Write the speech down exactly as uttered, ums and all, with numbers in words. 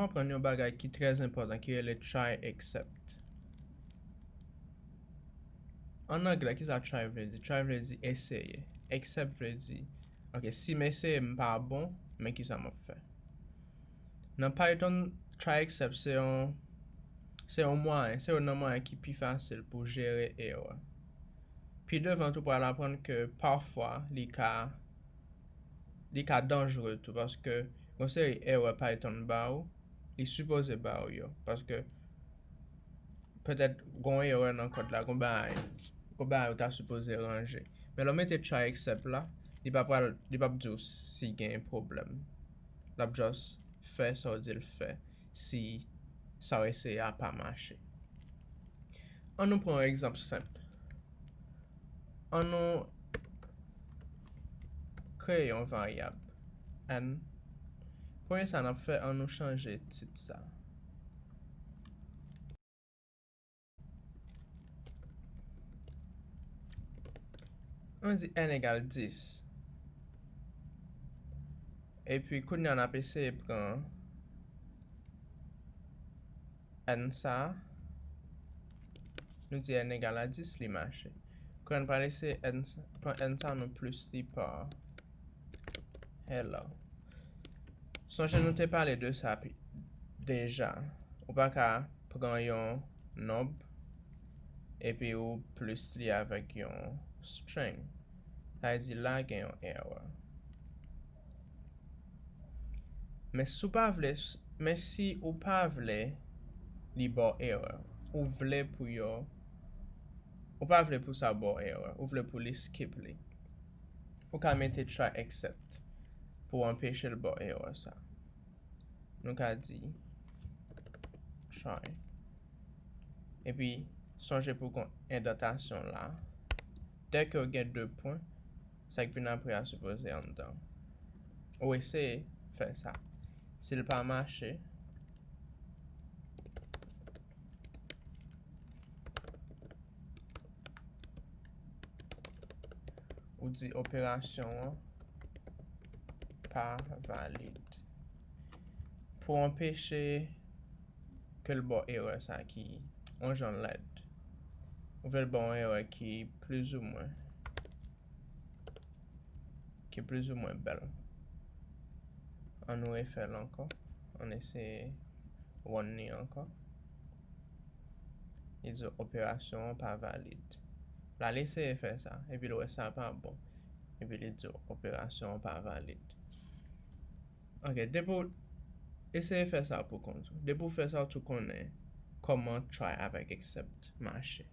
aprann yon bagay ki trè enpòtan ki rele try except. An anglè, ki sa try vle di? Try vle di eseye. Except vle di, ok, si m eseye m pa bon, men ki sa m ap fè? Nan Python, try except se yon se yon mwayen, se youn nan mwayen ki pi fasil pou jere erè. Pi devan tou pral aprann ke pafwa li ka li ka danjre tou, paske yon seri erè Python ba ou, li sipoze ba ou yo, paske petèt gon erè nan kòd la, gon bagay gon bagay ou ta sipoze ranje. Men lè w mete try except la, li pa pral li p ap di w si gen pwoblèm. L ap just fè sa w di l fè si sa w eseye a pa mache. Ann nou pran yon egzanp senp. Ann nou kreye yon varyab n. Premye sa n ap fè, ann nou chanje tit sa. Ann di n egal dis. Epi kounye a n ap eseye pran n sa a. Nou di n egal a dis, li mache. Kounye a n pral eseye n sa, pran n sa, nou plis li pa hello. Sonje nou te pale de sa deja. Ou pa ka pran yon nonb epi ou plis li avèk yon string. Sa vle di la gen yon erè. Men si w pa vle, men si ou pa vle li ba w erè, ou vle pou yo, ou pa vle pou sa ba w erè, ou vle pou li skip li, ou ka mete try except pou anpeche l ba w erè sa. Nou ka di try. Epi, sonje pou gon endantasyon la. Dèke w gen de pwen, sa k vin apre a sipoze anndan. Ou eseye fè sa. Si l pa mache, ou di operasyon an pa valid. Pou anpeche ke l ba w erè sa ki yon jan lèd. Ou vle l ba w yon erè ki plizoumwen ki plizoumwen bèl. Ann nou refè l ankò. Ann eseye run li ankò. Li di w operasyon an pa valid. L al eseye fè sa, epi l wè sa pa bon. Epi li di w operasyon an pa valid. Ok, depi w eseye fè sa pou kont ou. Depi w fè sa, w tou konnen kòman try avèk except mache.